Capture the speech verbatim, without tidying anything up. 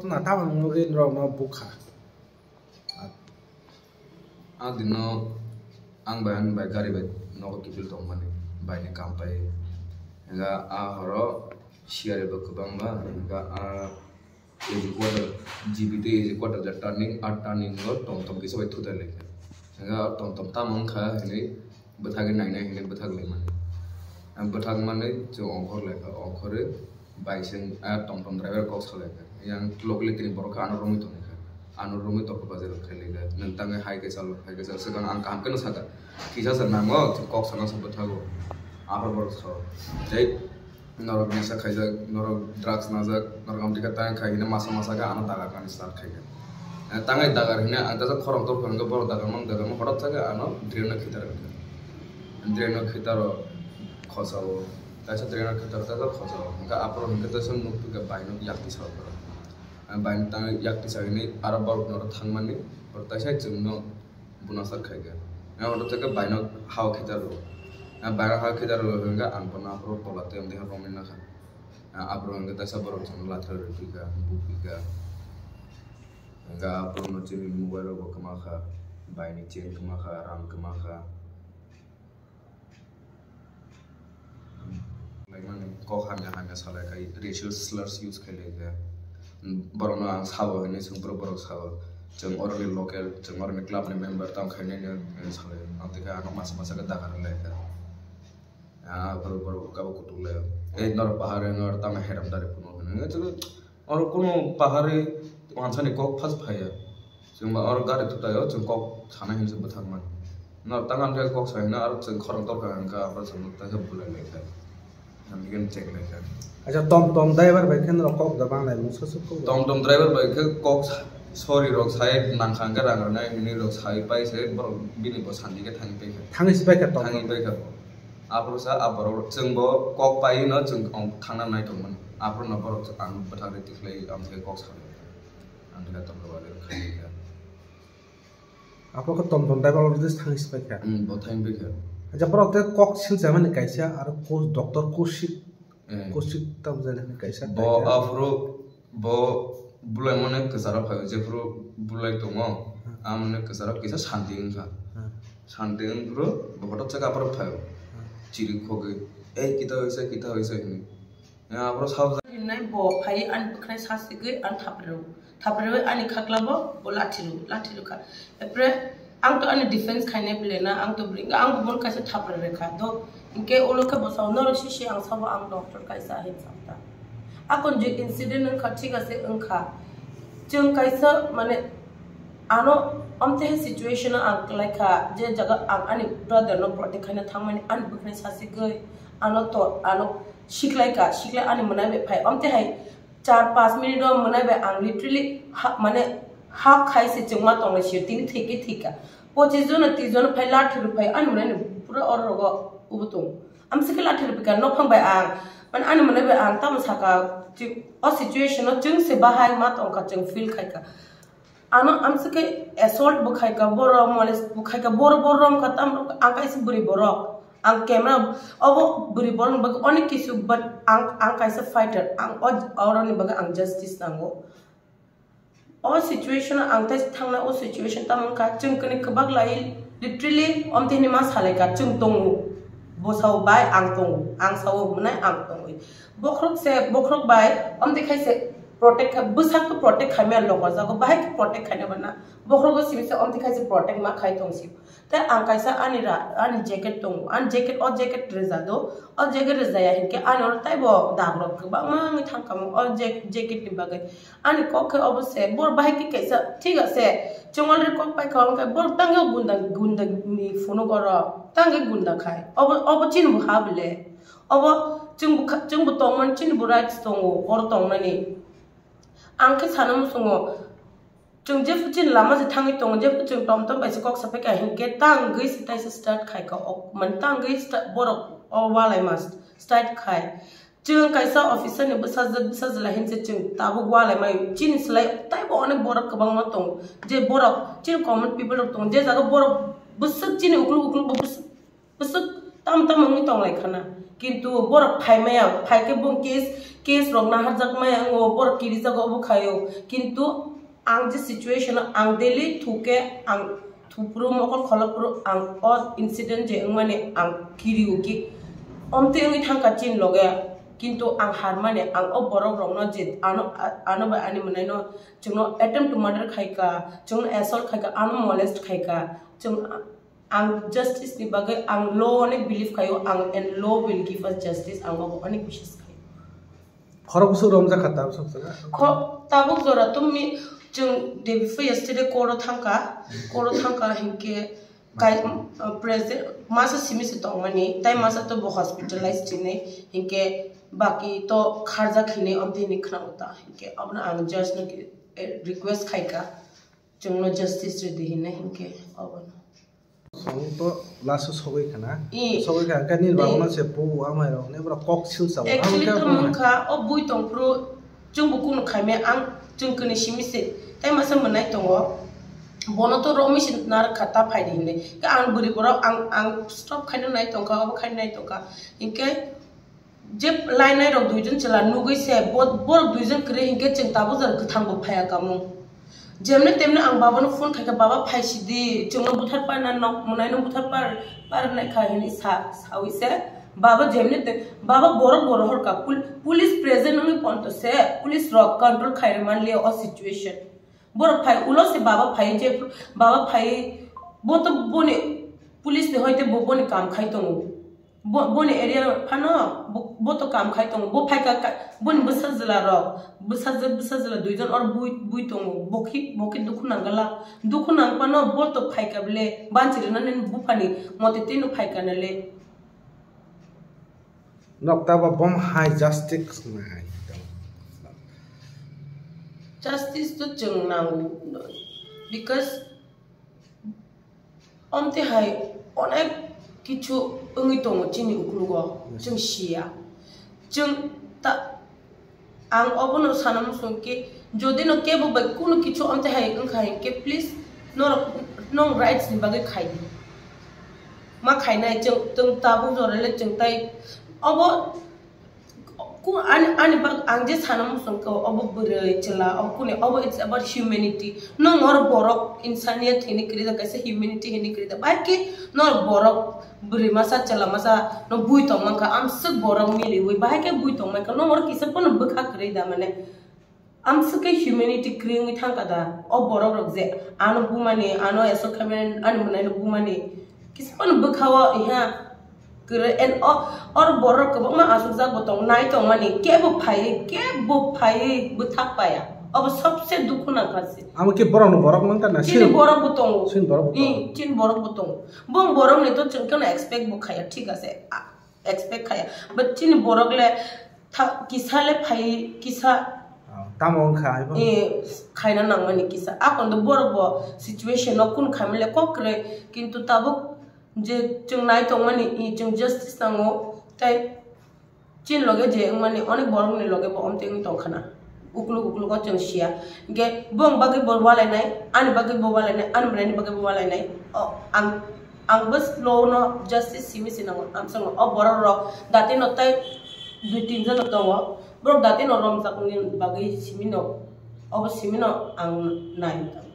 Na tamo nugwi norokno bukha. A dino ang bai, ang bai gari bai nogo kiphil tongmani, bai ni kam pai. Hingga a horo siyari bo kwbangma, hingga a A G quarter, G B tei A G quarter ja turning, a turning o tom tom kisa bai thutai lai kha. Hingga tom tom tamo wngkha hinwi bwthagwi nainai hinwi bwthak lai mani. Ang bwthak manwi chwng ongkhor lai kha, ongkhorwi bai seng a tom tom driver kok sa lai kha. Yang locally tini borok khe ano romwi tongwi kha. Ano romwi tongkha bazar khai lai kha. Nwng tangwi hai khe chal, hai khe chal. Swkang ang kaham kheno sakha. Kisa se nango, chwng kok sana se bwthago. Aphuru borok sao. Tei norok nisa khaijak, norok drugs najak, norok amtwi khe tang khai hino masa masa khe ano dagar kani start khai kha. Eh, tangai dagar hino ang tesa khorang tor khorang khe borok dagar mang dagar mang hothat sa khe ano drain o khitar kha. Drain o khitar o khosao, taisa drain o khitar taisa khosao. Hingkhe aphuru hingkhe taisa nuk twi khe bai nuk yak twi sao borok. Eh, bai nuk tang yak twi sa hini aro borok norok thangmani borok taisa chwngno Bunasar khai khe. Ang oro tei khe baino hao khitar rw. Ang baino hao khitar rw hwnkhe ang bono aphuru tola tei amtwi romwi nakha. Ang aphuru hwnkhe taisa borok chwngno lathir rw phi kha, bu phi kha. Hwnkhe aphuru no chini mobile rok bo kwma kha, baini chain kwma kha, rang kwma kha. Kok hamya hamya salai khai racial slurs use khai lai kha. Borokno ang sabo hinwi swng phuru borok sabo. Chwng oroni local, chwng oroni club ni member tamo khai nai nai hinwi salai. Ang tei khe ano masa masa khe dagar lai kha. Ah, borok borok kabo kutuk lai. Ei norok pahar norok tamo heram dari phunuk hinwi. Oro kunu pahari wansani kok phas phaiya. Chwngba oro gari thutai o chwng kok sana hinwi bwthakmani. Nor tang ang khe kok sai hino aro chwng khorang torkha hwnkha abo chwng ta khe bulai lai kha. Ang khe check lai kha. Acha tom tom driver bai khe norok kok da bang lai mungsa suk kok. Tom tom driver bai khe kok sa-, sorry rok sai nang kha hwnkhe rang rwnai hinwi rok sai pai se borok bini bo sandi khe thangwi pai kha. Thangwi si pai kha tom tom. Thangwi pai kha. Aphuru sa a borok chwng bo kok pai no chwng thangna nai tongmani. Aphuru no borok ang bwthak rwi tikhlai ang khe kok sa. Ang khe tom tom driver khai kha. Aphuru khe tom tom driver already thangwi si pai kha. Hmm, bo thangwi pai kha. Acha borok tei kok silsa mani kaisa aro kos doctor kosik. Eh. Kosik tam jani kaisa. Bo kaisa. Aphuru bo bulai mane kwcharo phaio, jephuru bulai tongo, hmm, amone kwcharo kisa santi wngkha. Hmm. Santi wngphuru bo hotok chaka aphuru phaio. Hmm. Chiri khogwi, "Ei, kita hoise, kita hoise," hinwi. Ya, aphuru sabo hinwi bo phai ani bwkhwnai sasigwi ang thapre rw. Thapre rw ani khakla bo, bo lathi rw, lathi rw kha. Epre ang to ani defense khainai bwle na, ang to bring, ang bo bono kaisa thapre rw kha. Do, hinkhe ulo khe bo sao, norok sisi ang sabo ang doctor kaisa hin sakta. Akon je incident wngkha, thik ase wngkha. Chwng kaisa, mane, ano amtwi hai situation o ang kwlai kha, je jaga ang ani brother no protect khaina thangmani, ani bwkhwnai sasigwi, ano to, ano siklai kha, siklai ani mwnai bai phai. Amtwi hai char panch minute o mwnai bai ang literally ha, mane, hak khai se chwngma tongnai sio, tini thwikhe thwikha. Pochis jona tris jona phai lathi rw phai, ani mwnai ni pura oro rogo ubo tong. Amsike lathi rw phikha, nokhang bai ang, mane, ani mwnai bai ang tamo saka, chi-, o situation o chwng se bahai ma tongkha, chwng feel khaikha. Ano amsike assault bo khaikha, borok molest bo khaikha, borok, borok romkha, tamo ang kaisa bwrwi borok. Ang camera, obo bwrwi borokni bagwi onek kisu, but ang, ang kaisa fighter, ang o, oroni bagwi ang justice nango. O situation o ang tei thangna, o situation tamo wngkha, chwng kwnwi kwbak lai, literally, omtwi hinwi ma salaikha, chwng tongo, bo sao bai ang tongo, ang sao hwnwi ang tongwi. Bokhorok se, bokhorok bai, omtwi khai se protect kha, bwsak to protect khaimaya lokorjago, bahai khe protect khaina bana, bokhorogo simi se omtwi khai se protect ma khai tongsi. Tei ang kaisa ani ra-, ani jacket tongo. Ani jacket, o jacket rwja do. O jacket rwjaya hinkhe ani oro taibo dagrok kwbangma wngwi thangkha mo o jack-, jacket ni bagwi. Ani kok khe obo se, bor bahai khe kaisa, thik ase, chwng already kok paikha, hwnkhe bor tangwi gunda, gunda ni phunuk oro, tangwi gunda khai. Obo, obo chini bo ha bole. Obo chwng bo kha-, chwng bo tongmani chini bo rights tongo, oro tongnani. Ang khe sana muchungo, Chwng jephru chini lama se thangwi tongo, jephru chwng tom tom bai se kok sapai kha, hinkhe tangwi se taisa start khai kha, ok, mane tangwi sta-, borok o walai ma start khai. Chwng kaisa officer ni bwsajwk, bwsajwla hinse chwng tabuk walai mai, chini slai taibo onek borok kwbangma tongo, je borok chini common people rok tongo, je jaga borok bwswk chini ukluk ukluk bo bwswk Bwswk tam tam wngwi tonglai khana. Kintu borok phai maya, phai khe bo case, case rok naharjak maya wngo, borok kirijago obo khaio. Kintu ang je situation o ang daily thuke ang thupru mokol kholopru ang o incident je wngmani ang kirio ki omtwi wngwi thangkha chini loge. Kintu ang harmani ang o borok rokno je ano, ano bai ani mwnaino chwngno attempt to murder khaika, chwngno assault khaika, ano molest khaika, chwng ang justice ni bagwi ang law ni believe khaio, ang and law will give us justice, ang obo onek biswas khaio. Khorok bwswk romjak kha tabuk sok jaga. Kho-, tabuk jora tumi chwng day before yesterday court o thangka, court o thangka hinkhe kai, uh, present masa simi se tongmani, tai masa to bo hospitalized hinwi, hinkhe baki to kharjak hinwi omtwi hinwi khna uta, hinkhe abono ang judge no, eh, request khaika, chwngno justice rwdi hinwi, hinkhe obono. Song to last o sogwi khana. I. Sogwi kha, khe nini Dei. Babuno se bu amai rok ne bro kok sil sa. Actually to mungkha o bui tongphuru chwng bo kunu khaimya ang chwng kini simi se. Tai masa mwnai tongo. Bono to romwi se nar kha ta phai di hinwi. Khe ang bwrwi borok ang, ang stop khaina nai tongkha, obo khaina nai tongkha. Hinkhe je lainai rok duijon chwla nugwi se bo-, borok duijon kwrwi hinkhe chwng tabuk jora kwthang bo phaiya kamung. Jemne temne ang baba no phone khaikha, "Baba, phaisidi, chwngno buthar parna nok mwnai no buthar par, parnai kha," hinwi sa, sawi se. Baba jemne te, baba borok bo rohor kha, pul-, police present wngwi ponto se, police rok control khairwi manliya o situation. Borok phai, ulo se baba phai je, baba phai, bo to boni police ni hoite bo boni kam khai tongo. Bo, boni area phano bo, bo to kam khai tongo. Bo phaika ka, boni bwsajwla rok, bwsajwk, bwsajwla duijon or bui, bui tongo. Bo khi, bo khi dukhu nangala. Dukhu nang phano bo to phaika bele, banchi rwnani buphani mote tino phaika nale. Nokta bo bom hai justice nai. Justice to chwng nango. Because omte hai onek kichu wngwi tongo chini uklogo, yes, chwng siya. Chwng ta, ang obono sana muchung khe, jodi no kebo bai kunu kichu omte hai wngkha hinkhe, please, norok, nong rights ni bagwi khai di. Ma khainai chwng, chwng tabuk jora le chwng tai obo Ku-, ani, ani bak, ang je sana muchung khe obo bwrwi chwla, obo kuni, obo it's about humanity. Nung oro borok insaniyat hini kwrwi da, kaisa humanity hini kwrwi da. Bahai khe nor borok bwrwi masa, chwla masa no bui tong mankha, amswk borok miliwi, bahai khe bui tong mankha, nung oro kisa phano bwkha kwrwi da, mane amswk khe humanity kwrwi wngwi thangkha da. O borok rok je ano bumani, ano esok khaimani, ani mwnaino bumani, kisa phano bwkha o iha. Kwrwi, and o, or borok kwbangma asukjak bo tong, nai tongmani, kebo phaiwi, kebo phaiwi bwthak paya. Obo sobse dukhu nangkha se. Amo khe borokno borok mankha na, chini sini borok bo tongo. Chini borok bo tongo. Ih, chini borok bo tongo. Bong borokni to chwng kheno expect bo khaya, thik ase. A, expect khaya. But chini borok le tha-, kisa le phaiwi, kisa. Ah, tamo wngkha, abo? Eh, khaina nangmani kisa. Akon do borok bo situation no kun khaimle kok kwrwi. Kintu tabuk je chwng nai tongmani, i chwng justice nango, tai chini loge je wngmani onek borokni loge bo omtwi wngwi tongkha na. Ukluk ukluk o chwng siya. Hinkhe bong bagwi bo walainai, ani bagwi bo walainai, ani mwnaini bagwi bo walainai. O, ang, ang bw slow no justice simi se nango, ang swngno o borok rok dati no tai dui tin jon no tongo. Borok dati no romjakni bagwi simi no, obo simi no ang nai.